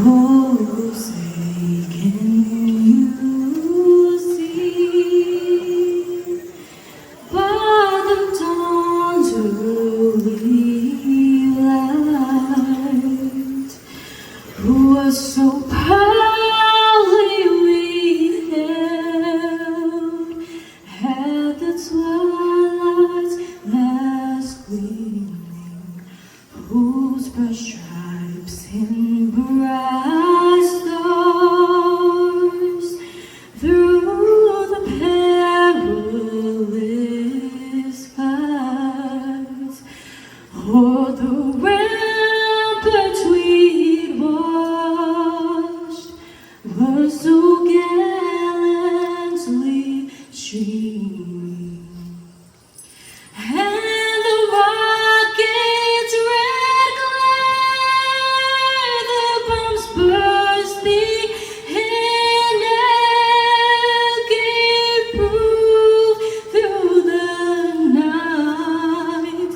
Oh, say, can you see by the dawn's early light, who was so proudly we hailed at the twilight's last gleaming, whose bright stripes in bright stars through the perilous fight o'er the ramparts we'd watched were so gallantly streaming. And the rocket's red glare, the bomb's bursting hail, gave proof through the night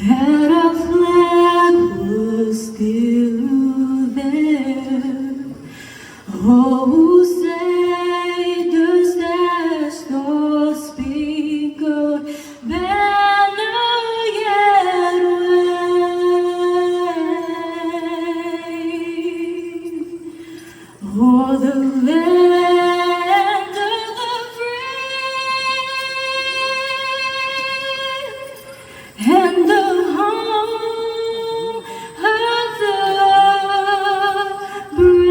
that our flag was still there. Oh, say does that star-spangled banner yet wave o'er the land of the free and the home of the brave?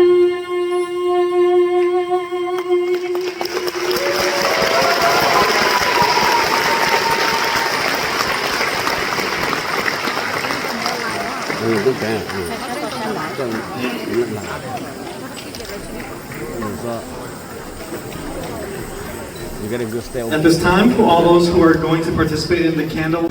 At this time, for all those who are going to participate in the candle,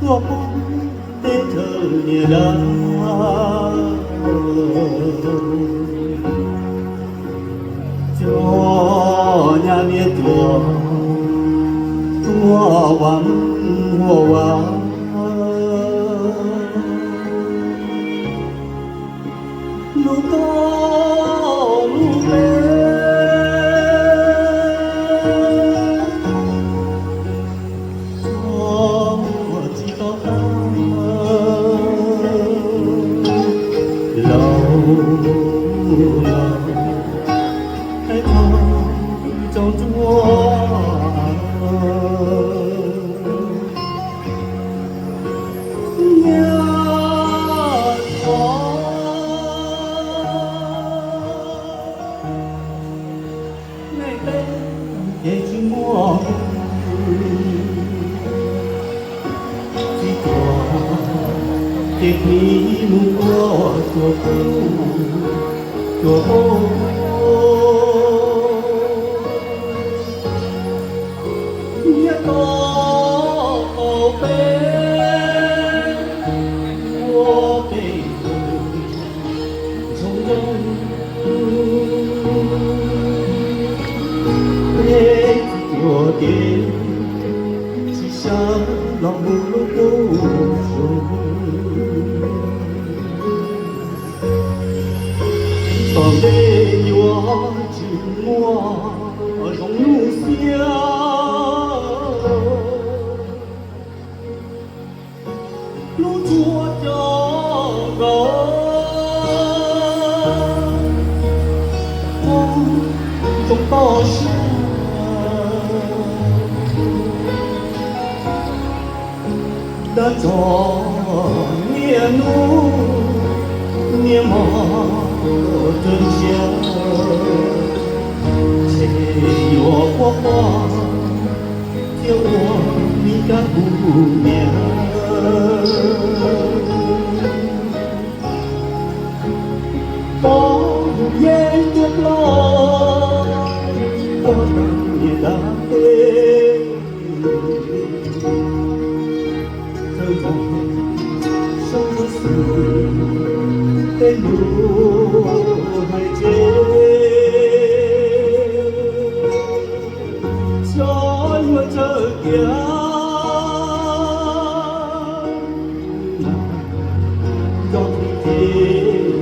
Tuaj poob teb chaws niam lawm, cov nyab niab tuag tuaj ua mus ua ua. Lub koj lub peb txog tsis tau tag laus laus, hais txog tsoom ntsuab nyab tuag. Leej peb ces tsis muaj, txiv tuag ces pib mus ua cuag pub cuag pub. Nyiaj tau tau peb ua peb ntxoov zoo, peb txiv tuag ces tsis sawv los mus lub qub zus. Tom ntej yuav tsis muaj zoo lub xiab, lub tsua cov nkaus, Tso niaj hnub niaj hmo rau ntsia, ces yuav quaj quaj thiab ua li kab kuv niam. Pog yeej tuag ploj, pog tag niam dab teb. Thawj zaug soob zuag xwb tej lus hais tseg, xyov yuav tsawg tiag. Nco qhov tias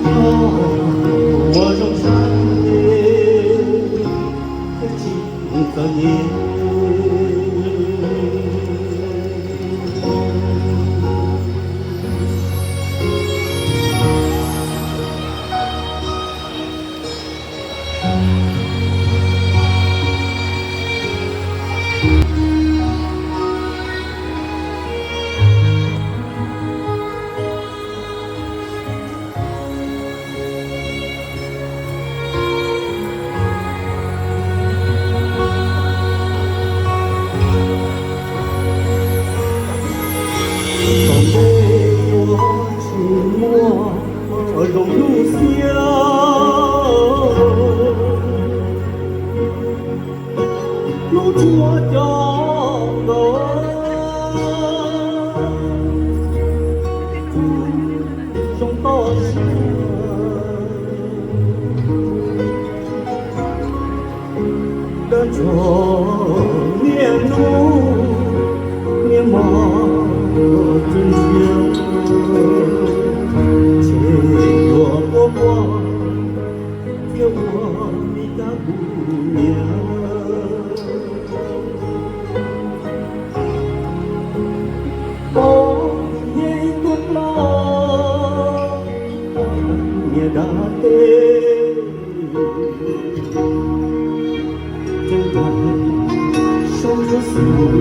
yog ua zoo saib, thiaj tsis txom nyem. Tom ntej yuav tsis muaj zoo lub siab, hnub tsuas cov nkaus zoo toj siab. Dab tso niaj hnub niaj hmo txwj ntsia, ces yuav quaj quaj thiab ua li kab kuv niam. Pog yeej tuag ploj, pog tag niam dab teb. Soob zuag xwb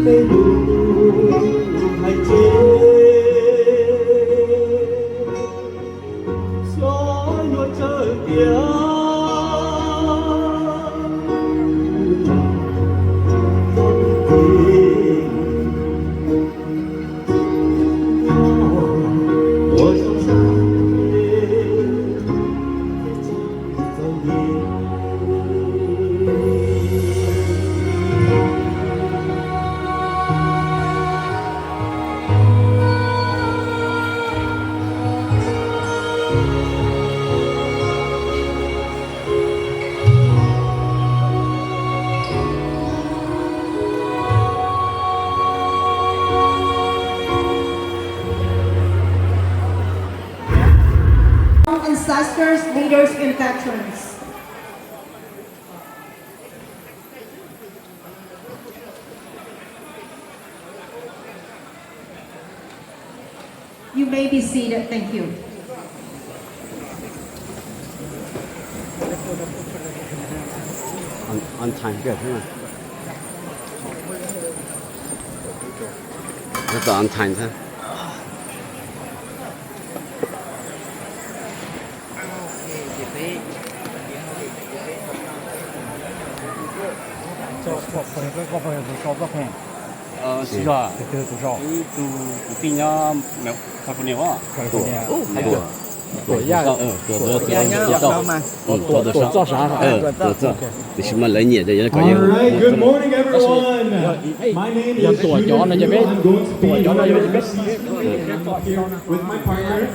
tej lus hais tseg, xyov yuav tsawg tiag. Ancestors, leaders, and veterans. You may be seated. Thank you. An, an thaim kawg thiab. Tab tom an thaim thiab. Tus, tus tij nyob California os. Tus, tus, tus, tus, tus, tus, tus, tus, tus, tus, tus, tiam sis mas lawv nyiam tias yog kom yog. All right, good morning, everyone. My name is Judas Yu. I'm going to be your emcee here with my partner.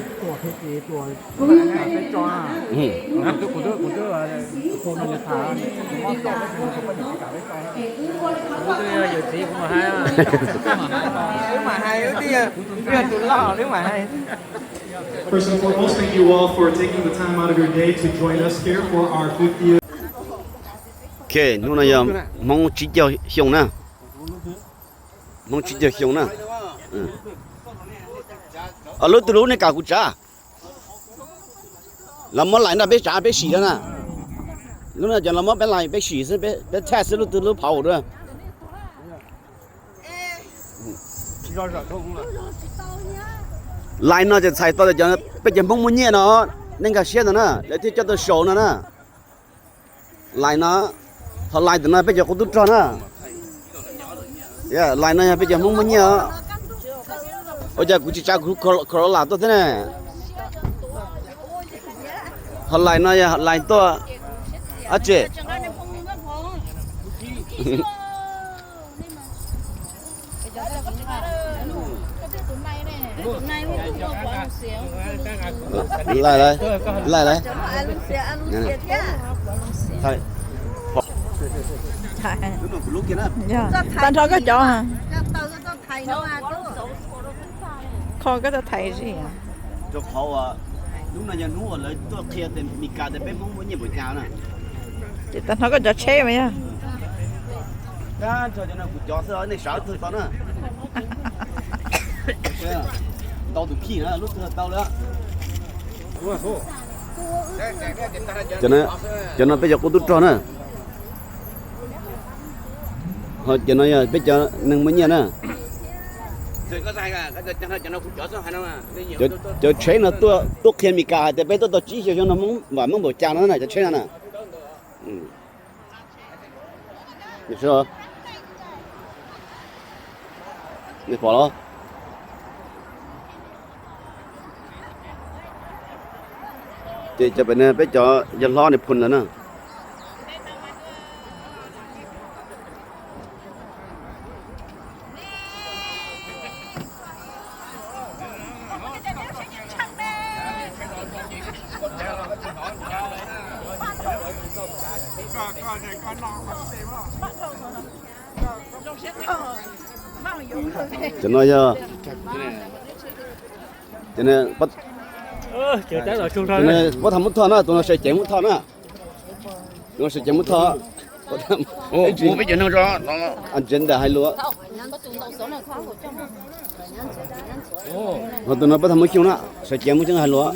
First and foremost, thank you all for taking the time out of your day to join us here for our fiftieth. Ok, hnub no yog Hmoob tsib caug xyoo na. Hmoob tsib caug xyoo na. Lub twg lub nej kam kuv tsav. Los muab lais nrog peb tsav peb sim na. Lub no cov los muab peb lais peb sim xwb, peb thaij xwb lub twg lub phau dua. Lais no ces txhais tau tias cov, peb cov Hmoob muaj nyiaj no, nej nkag siab ntawd na, lawv thiaj coj tuaj show no na. Lais no, ho lais ntawm no peb cov qub tub rog na. Lais no yog peb cov Hmoob muaj nyiaj os. Ua cas kuv tsis tsa kuv Corolla tuaj thiab ne? Ho lais no yog lais tuaj dab tsi? Lais, lais, lais. Tag nrho koj cov, kho koj tau thais. Rau qhov uas hnub no yog hnub uas lawv tuaj qhia tias Meskas tias peb Hmoob muaj nyiaj npaum cas na. Ces tag nrho koj cov tsheb mas yog. Tag nrho cov no kuv cov xwb, nej sawv tag tau na. Ntau tus khij na, lub twg tau lawm. Cov no peb cov qub tub rog na. Ho cov no yog peb cov neeg muaj nyiaj na. Cov tsheb no tuaj qhia Meskas hais tias peb tuaj tau tsib xyoos xyoo no Hmoob vam meej npaum cas no na, cov tsheb no na. Nej pom los? Ces cov pem no peb cov yawg hlob niam phun lawm na. Cov no yog, cov no, pab tham Hmoob Thoj na, tus no sawv cev Hmoob Thoj na. Tus no sawv cev Hmoob Thoj. Agenda hais lus. Ho tus no pab tham Hmoob Xyooj na, sawv cev Hmoob Xyooj hais lus.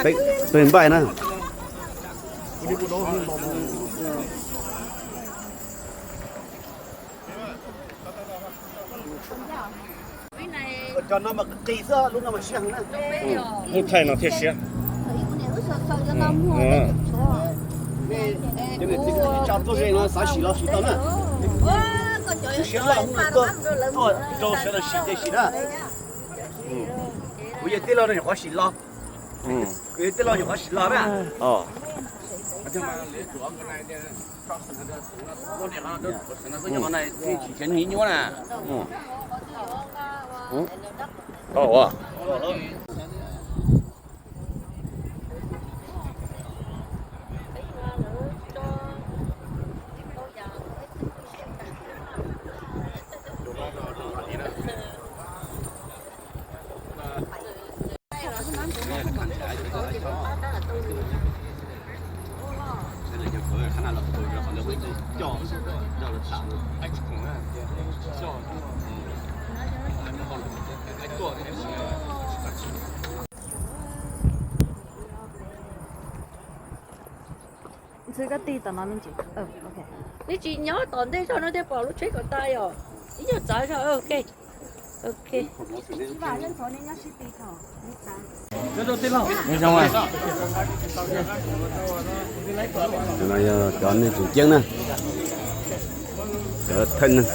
Nws peb npaij na. Cov no mas qis xwb, lub no mas siab heev na. Lub thaij no thiaj siab. Cov niam txiv kwv tij tso tuaj ze no xav sim los sim tau na. Siab loj hnub no tuaj, tuaj rau sawv daws sim ces sim na. Kuv yawg tij laug no nyuam qhuav sim los. Kuv yawg tij laug nyuam qhuav sim los na. Ntxhw koj tig tom no me ntsis. Neb tsis nyob tom ntej zog no thiaj pom lub tsheb kom tag yom. Ib nyuag txav zog, ok. Ok. Cov no yog cov neeg tseem ceeb na, cov thawj neeg.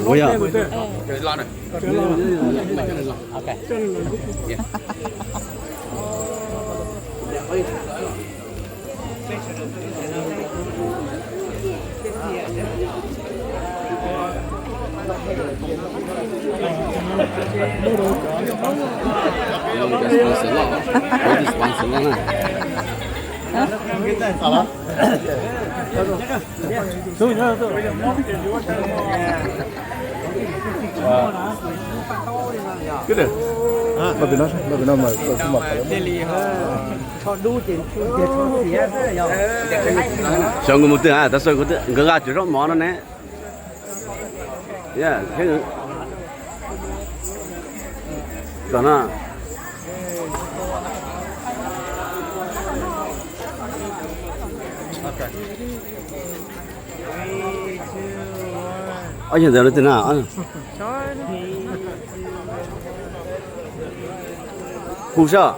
Ua yog. Xyov nkawd mus twg, tab sis nkawd nqa cov zaub mov no ne. Kom no. Ob yog ntawd no twg na? Hu soj.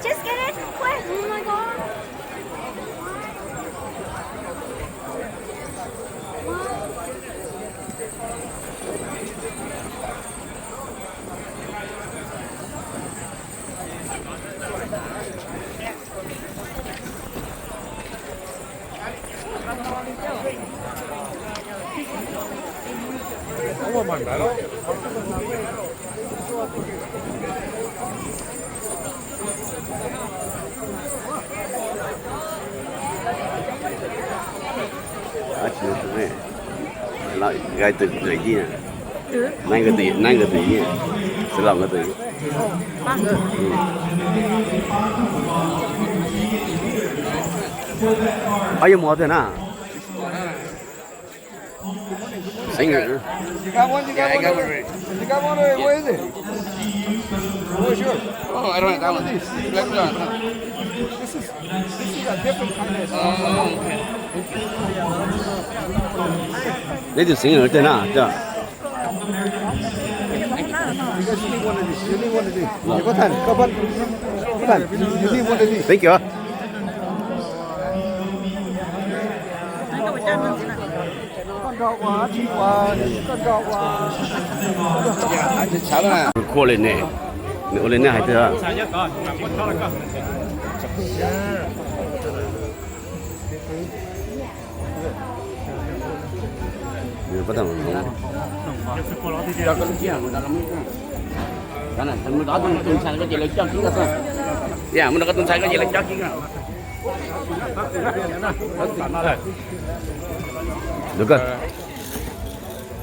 Just get it quick. Oh my God. Gai tus tus ib, Nab nkawd tus ib, Xeev Laus nkawd tus ib. Ob yuav mus tiag na. Singer. You got one? You got one already? You got one already? What is it? Oh, sure. Oh, I don't have that one. This is, this is a different kind of. Oh, okay. Neb tus singer tiag na. You guys need one of these. You need one of these. Có thành, có bánh. Có thành, you need one of these. Thank you. Khuaj li ne, nws ua li nej hais tiag.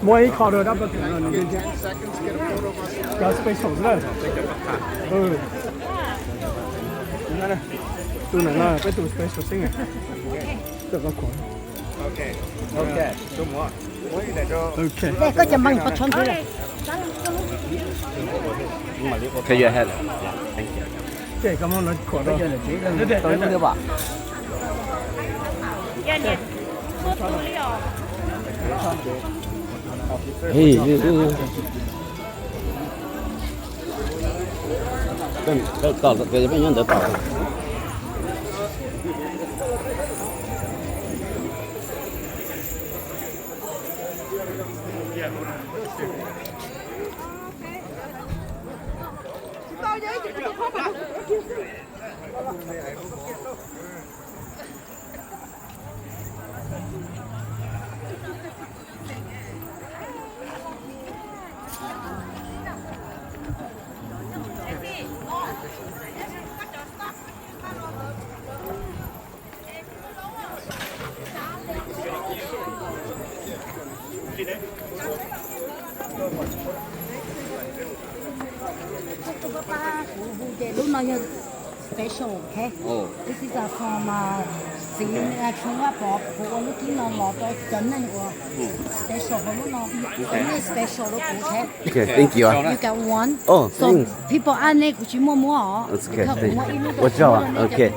Muab ib qho rau dab pab kis no nws thiab. Cov special na. Tus no no peb tus special xwb na. Koj cov npaj pov tshov ntxiv lawm. Ces koj muab no khuam rau. Tom, peb nyob ntawd tom. Kuv hu ces lub no yog special, ok? This is a from, uh, txiv Tshoob Vaj Pov, kuv ua lub kib no los rau cov neeg uas special hauv lub no. Cov neeg special rau kuv, ok? Thank you. You got one. Oh, so thanks. People ask, nej kuv tsis muaj muab os. Because kuv muab ib lub rau nej cov kwv tij,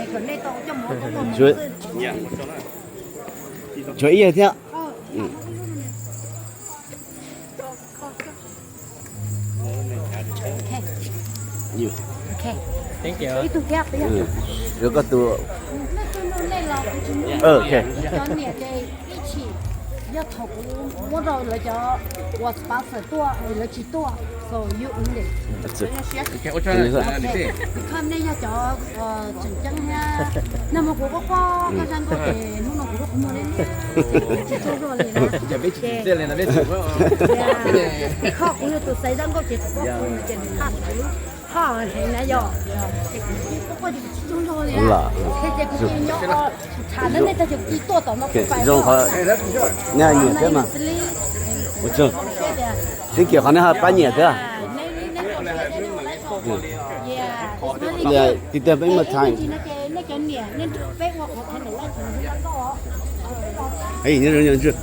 es kom nej tau coj mus ua koob loj mus xwb. Tshuav ib yam thiab. Ib tug thiab, ib tug. Yuav koj tus. Cov niam ces ib chim, yog thaum kuv muab rau lawv cov uas sponsor tuaj, lawv tsis tuaj, so you only. Because nej yog cov tseem ceeb thiab. Nag hmo kuv quaj quaj koj zaj nkauj ces hnub no kuv lub qhov muag liab liab, tsis tsaug zog li na. Ces, yeah, because kuv yog tus xaiv zaj nkauj ces kuv quaj quaj ces nws qhaj kuv lub qhov heev na yom. Ces kuv quaj quaj ces kuv tsis tsaug zog li na. Ces kuv cia li nyob, tham na nej tag ces kuv cia li tuaj tom no kuv pais zoo qhov. Nyiam thiab mas. Thank you qhov nej ho pab nyiam thiab. Ti tiag peb muaj time. Nej cov niam nej nrog peb ua qhov thab ntam laj tsis zoo nkauj os. Hais ib zaug.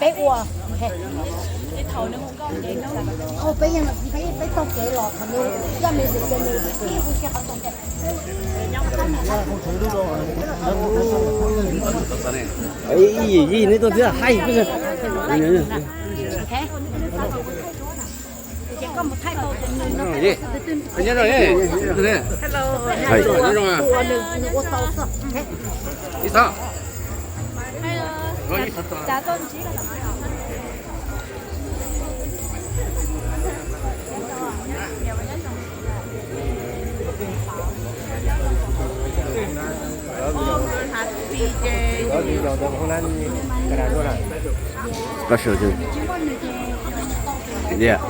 Peb ua, peb taug kev los thaum nws coj me ntsis ces nws ib hu kiag qhov ntoo. Ib yim neb tuaj thiab haib. Special. Yeah.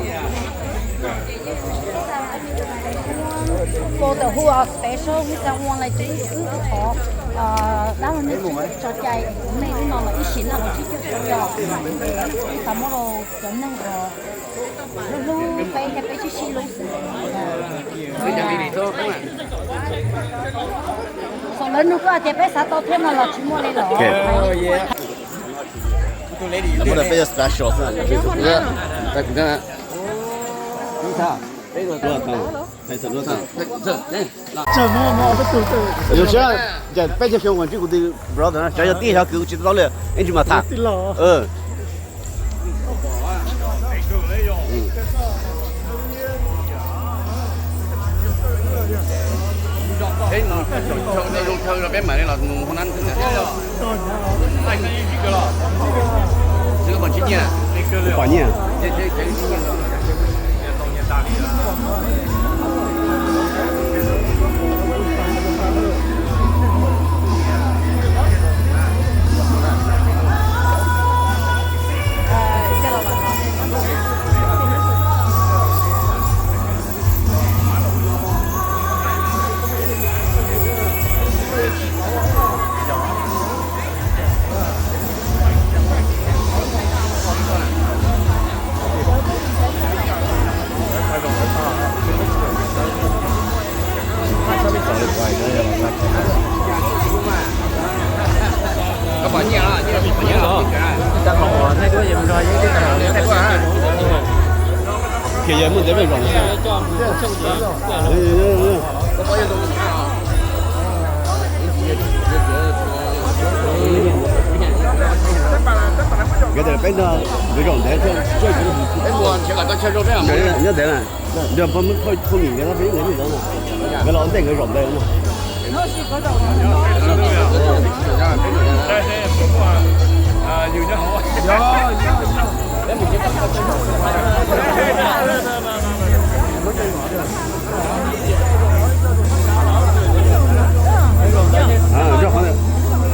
Ua tau hu special, hu tau ua lawm ces wb ua qhov dab laug nej tso cai, kuv nej wb no los ib sim neej los tsib caug rau yog wb xav muab rau cov neeg uas hlub hlub peb thiab peb sib sib hlub xwb. Xav lawv nug koj tias peb xav tau thiab no los tsis muaj li los. Peb special xwb. Peb caug xyoo uas ntsib kuv tus brother, xyov yog tij xyov kwv kuv tsis tau li, ib ntsis mas tham. Peb mus zoo chaw los peb mam li los mus hauv na. Pom nyiaj. Ces yog muaj ntev peb zos. Nkawd tias peb nrog nkawd zaum ntev, peb mus nrhiav kom tau chaw zoo peb nyob ntev na. Nrog pog Mab Thauj Mim nkawd no peb nyob ntev na. Nkawd los ua ntej nkawd zaum ntev no.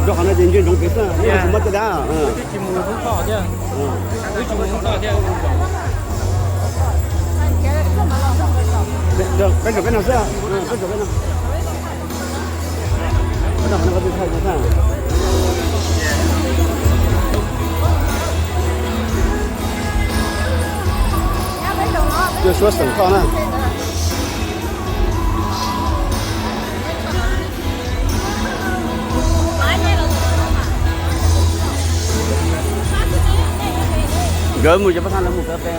Rau qhov no ces ntsia ntsoov kev xwb, nej tsis muaj caj dab. Peb zaum peb no xwb, peb zaum peb no. Twb suab xeem Thoj na. Nkawd mus ces pab thaj lawv mus kawg peb.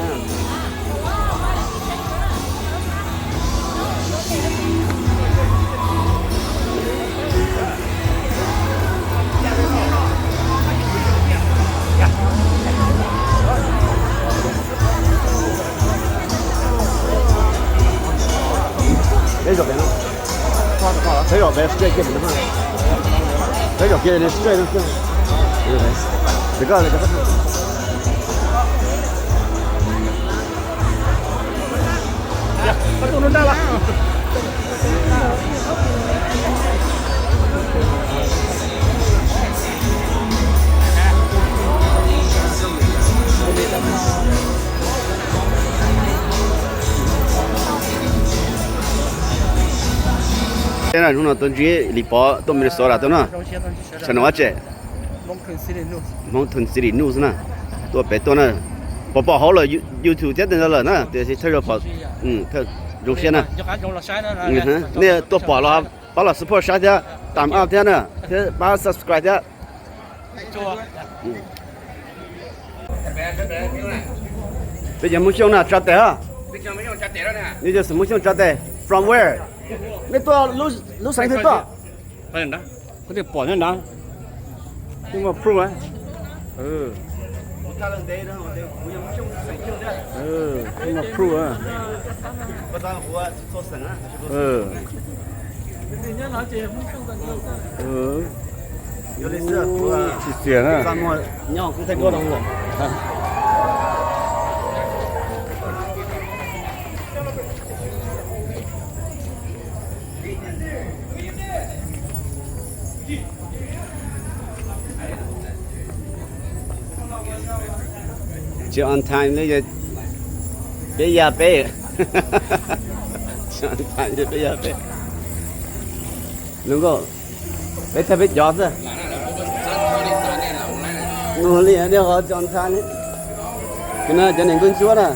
Peb zaum pem no. Peb zaum pem straight kiag pem no. Peb zaum kiag straight no. Pem koj. Teb na, hnub no tuaj ntsib Lis Pov tuaj Minnesota tuaj na. Channel dab tsi? Mountain City News na. Tuaj pem tuaj na. Pom pom hauv lawm, YouTube thiab tej ntawd lawm na, tiam sis thawj zaug pom. Zoo siab na. Nej tuaj pom los pab los support saib thiab, tam ab thiab na, thiab pab subscribe thiab. Peb cov Hmoob Xyooj na tso tes os. Nej cov Hmoob Xyooj tso tes. From where? Nej tuaj lub xeev twg tuaj? Kuv twb pom nyob nrad. Twb muaj proof. Twb muaj proof. Tsis txias na. Tsis on time li, peb ya peb. Tsis on time li, peb ya peb. Zoo nkauj, peb thawj peb cov xwb. Mus li nej ho tsis on time li. Cov no cov niam nkauj ntsuab na.